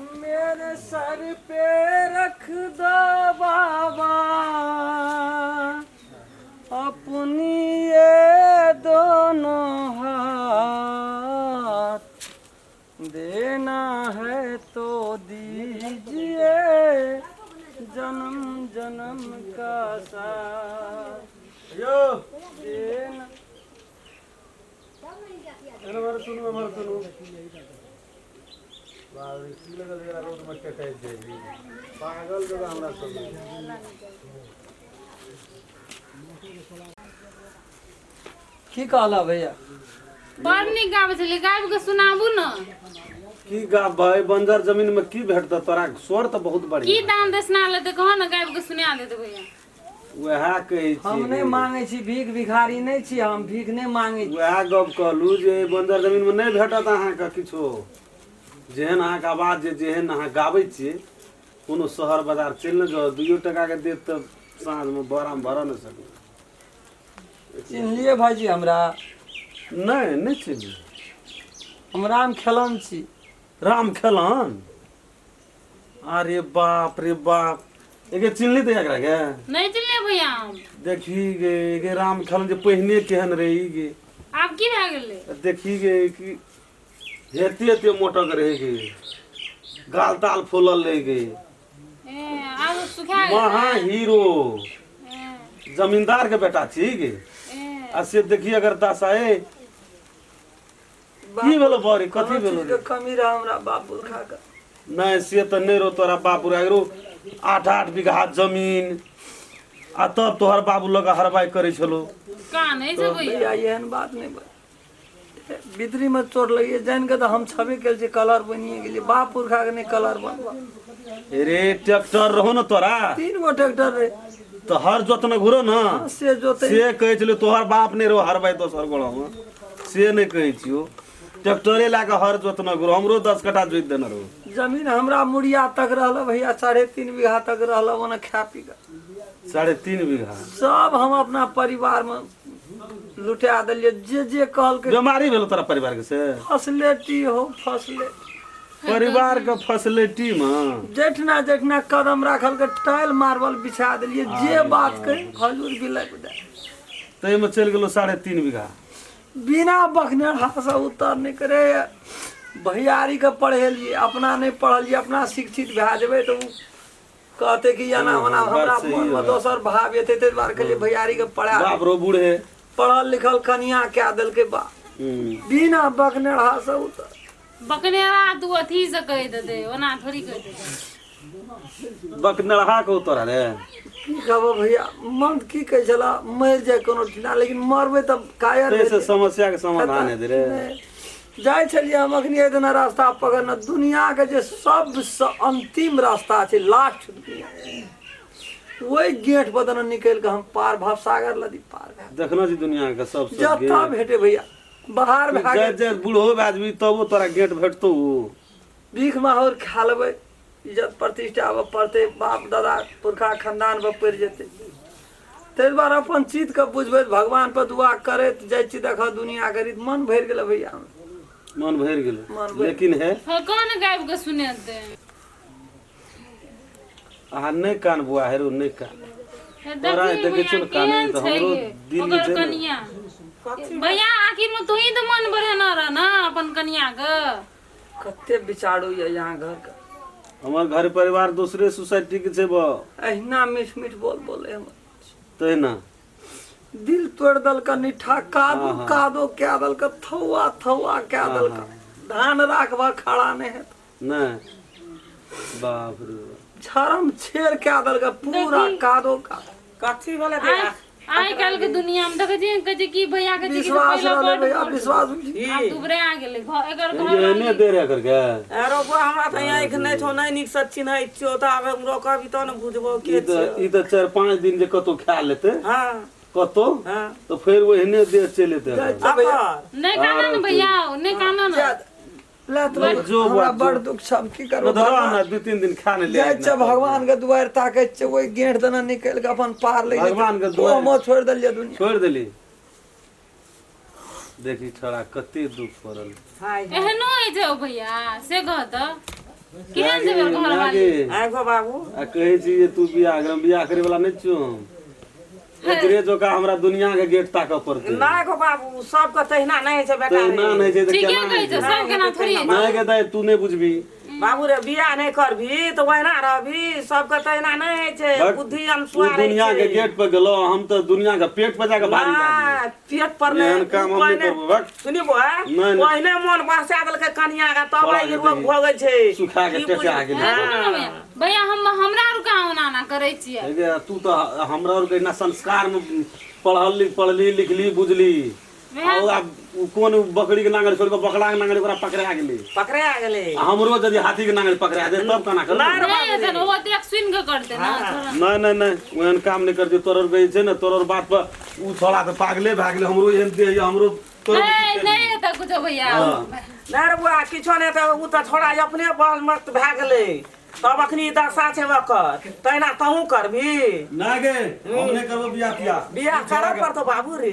मेरे सर पे रख दो बाबा अपनी ये दोनों हाथ देना है तो दीजिए जन्म जन्म का साथ यो देना। एमहर सुनू, एमहर सुनू। बाप रे, की लगल एकरा रोड में कटाइत जाइ छै। पागल जकाँ हमरा सब। की कहला भैया? बड़ नीक गाबै छलियै, गाबि कऽ सुनाबू ने। की गाबै? बंजर जमीन में की भेटतै तोरा? स्वर तऽ बहुत की बढ़िया। दान दक्षिणा लेतै कह ने, गाबि कऽ सुना देतै भैया। वएह कहै छी। हम नहि मांगै छी, भीख भिखारी नहि छी हम, भीख नहि मांगै छी। वएह गप कहलू जे एहि बंजर जमीन में नहि भेटत अहाँके किछो। जेहन अहाँके आवाज जे जेहन अहाँ गाबै छियै, कोनो शहर बाजार चलि ने जाउ, दुइयो टका के देत तऽ साँझमे बोरामे भरऽ नहि सकबै। चिन्हलियै भाईजी हमरा? नहि, नहि चिन्हलियै। हम राम खेलन छी। राम खेलन? अरे बाप रे बाप, एके चिन्हली तऽ एकरा के? नहि चिन्हलियै भैया हम। देखी गे, एगे राम खेलन जे पहिने केहन रहे ई गे। आब की भए गेलै? देखी गे कि एते एते मोटक रहे गे, गाल ताल फूलल रहे गे। ए, आब सुखा गेलै। महा हीरो। ए, जमींदार के बेटा छी गे। ए, आ से देखी अगर दशा। ए, की भेलो बड़ी? कथी कोनो भेलो? चीजके कमी रह हमरा बाप पुरखा के? नहि, से तऽ नहि रहो तोरा बाप रो 8-8 बीघा जमीन आ तब तोहर बाबू लग हरबाइ करै छलो। कानै छै भैया? भैया, एहन बात नहि बा। भीतरी में चोट लगिए जानि के तऽ हम छबे केल छी, कलर बनिए गेलियै, बाप पुरखा के नहि कलर बनबा। रे, ट्रैक्टर रहो ने तोरा? 3 गो ट्रैक्टर रहे। तऽ हर जोतने घुरो ने? से जोते। से कहै छलै तोहर बाप नहि रहो हरबाइ दोसर गोड़मे, से नहि कहै छियौ। ट्रैक्टरे लए कऽ हर जोतने घुरो, हमरो 10 कट्ठा जोति देने रहो। जमीन हमरा मुड़िया तक रहल भैया, 3.5 बीघा तक रहल ओना खा पी कऽ। 3.5 बीघा? सब हम अपना परिवार में लुटा देलियै, जे जे कहलकै। बीमारी भेलो तोरा परिवार के से? फसलेटी हो, फसले। परिवार के फसलेटी में? जेठना जेठना कदम राखल के टाइल मार्बल बिछा देलियै, जे बात कही खजूर बिलाई दे। ताहिमे चलि गेलो 3.5 बीघा। बिना बखने से उत्तर नहि करे। भैयारी के पढ़ेलियै, अपना नहि पढ़लियै। अपना शिक्षित भए जेबै तऽ ओ कहते कि एना ओना। बात हमरा सही मनमे है। दोसर भाव एतै, ताहि दुआरे कहलियै भैयारी के पढ़ा। बाप रो बूढ़े। पढ़ल लिखल कनिया कए देलकै बा। बिना बकने से उतर। बकनेरा तू अथी से कहि देतै, ओना थोड़ी कहि देतै। बकनरहा के उतर रे। की कहबो भैया, मन की कहै छला मरि जाय कोनो ठिना, लेकिन मरबै तऽ कायर ताहिसँ भेलै। समस्या के समाधान हेतै रे? नहि। जाइ छलियै हम अखनी एहि दिना रास्ता पकड़ने, दुनियाके जे सबसँ अंतिम रास्ता छै, लास्ट दुनिया, ओहि गेट पर दने निकलि कऽ हम पार भवसागर नदी पार भए देखना छी दुनिया के सबसँ जतऽ गेट। भेटे भैया, बाहर भए जाइत गेल। जाइत बूढ़ो भए जेबही तबो तोरा गेट भेटतौ। भीख माहौर खा लेबै, इज्जत प्रतिष्ठा आबऽ पड़तै, बाप दादा पुरखा खानदान पर पड़ि जेतै। ताहि दुआरे अपन चित्तके बुझबैत भगवान पर दुआ करैत जाइ छी। देखऽ दुनिया के रीत, मन भरि गेलै भैया। मन भरि गेलै? मन भरि- लेकिन हे। हँ, कोन गाबि कऽ सुनेतै? अहाँ नहि कान बुआ, हेरो नहि कान। हे, तोरा देखी देखै छियौ भैया ने कानै केहन तऽ छै हमरो गे दिल ओकर जे छै ने। कनिया। भैया, आखिर में तू ही तऽ मन बढ़ेने रह ने अपन कनिया के। कते विचारू यऽ यहाँ घरके। हमर घर परिवार दोसरे सोसाइटी के छै बा। अहिना मीठ मीठ बोल बोले हमर। तहिना। दिल तोड़ि देलक निठा कादो। हाँ, हाँ। कादो कए देलक, थौआ थौआ कए देलक। धान राखबह खड़ा नहि हेत। नहि, बाप रे बाप। छरम छेड़ कए देलक पूरा। देखी। कादो कादो। कथी भेलै? आइ आइ काल्हि के दुनिया में देखै छियै, कहै छै कि भैया कहै छै कि विश्वास पहिले रहलै बड भैया, मोट। विश्वास। आब दुबरा गेलै घर एकर घर। एहने दे रहे करके। अरे बौआ, हमरा तऽ आँखि नहि छौ, नहि नीकसँ चिन्है छियौ, तऽ आब हमरो कहबी तब ने बुझबौ ई के तऽ छियौ। ई तऽ 4-5 दिन जे कतौ खा लेतै कतौ तऽ फेर ओहने देह चलि एतै। जाइ छै भैया। अकर नहि कानऽ ने भैया, नहि कानऽ ने। जा, ले तो। जो हमरा बात बड़ जो। दुख छै, हम की करबै? धरो हमरा 2-3 दिन खा नहि ले। जाइ छै भगवान के दुआरि ताकै छै, ओहि गेट दना निकलि के अपन पार लागि जेतै। भगवान के दुआरि। ओहो छोड़ि देलियै दुनिया। छोड़ि देली। देखी छोड़ा, कते दुख पड़ल। हाय। एहनो होइ छै ओ भैया, से कह तऽ। केहन छै घर वाली? आइ गो बाबू, आ कहै छी जे तू बियाह कर, हम बियाह करे वाला नहि छियौ। हम एकरे जोका हमरा दुनिया के गेट ताकऽ पड़तै। नहि गो बाबू, सबके तहिना नहि होइ छै बेटा। तहिना रे। नहि छै तऽ ठीके केना कहै हेतै? छै, सब केना थोड़ी होइ छै। नहि गे दाइ, तू नहि बुझबी। बाबू रे, बियाह नहि करबी तऽ ओहिना रहबी। सबके तहिना नहि होइ छै। बक, बुद्धि तू अनुसार दुनिया के गेट पर गेलो, हम तऽ दुनिया के पेट पर जाके भारी भए गेलियै। पेट पर नहि। एहन काम हम नहि करबो, बक। सुनी बुआ। नहि, नहि। पहिने मोन बहसा देलकै कनिया के, तब छोड़ा आई के रोग देखी। भोगै छै। सुखा के की टेका बुझ- गेलै। रुकू ने भैया, भैया, हम हमरा आर कहाँ ओना ओना करै छियै? हे गे, तू तऽ हमरा आरके इतना संस्कार में पढ़ल पढ़ली लिखली बुझली। आ आब उ कोन बकरी के नांगल छोड़ के बकरा के नांगल ओकरा पकड़ा गेलै। पकड़ा गेलै। आ हमरो यदि हाथी के नांगल पकड़ा दे तब केना करबै? नहि रे। नहि हेतै ने, ओ देख सुनि कऽ करतै ने, छोड़ो। नहि नहि नहि, ओहन काम नहि करतै। तोहर आरके जे छै ने, तोहर बात पर उ छोड़ा तऽ पागले भए गेलै। हमरो एहन देह यऽ, हमरो तोहर। नहि, नहि हेतै कुछो भैया। हँ। नहि रे बुआ, किछो नहि तऽ ओ तऽ छोड़ा अपने बल मस्त भए गेलै, तब अखनी दशा छै ओकर। तहिना तहूँ करबी। ना गे, हम नहि करबो बियाह तियाह। बियाह करऽ पड़तौ बाबू रे।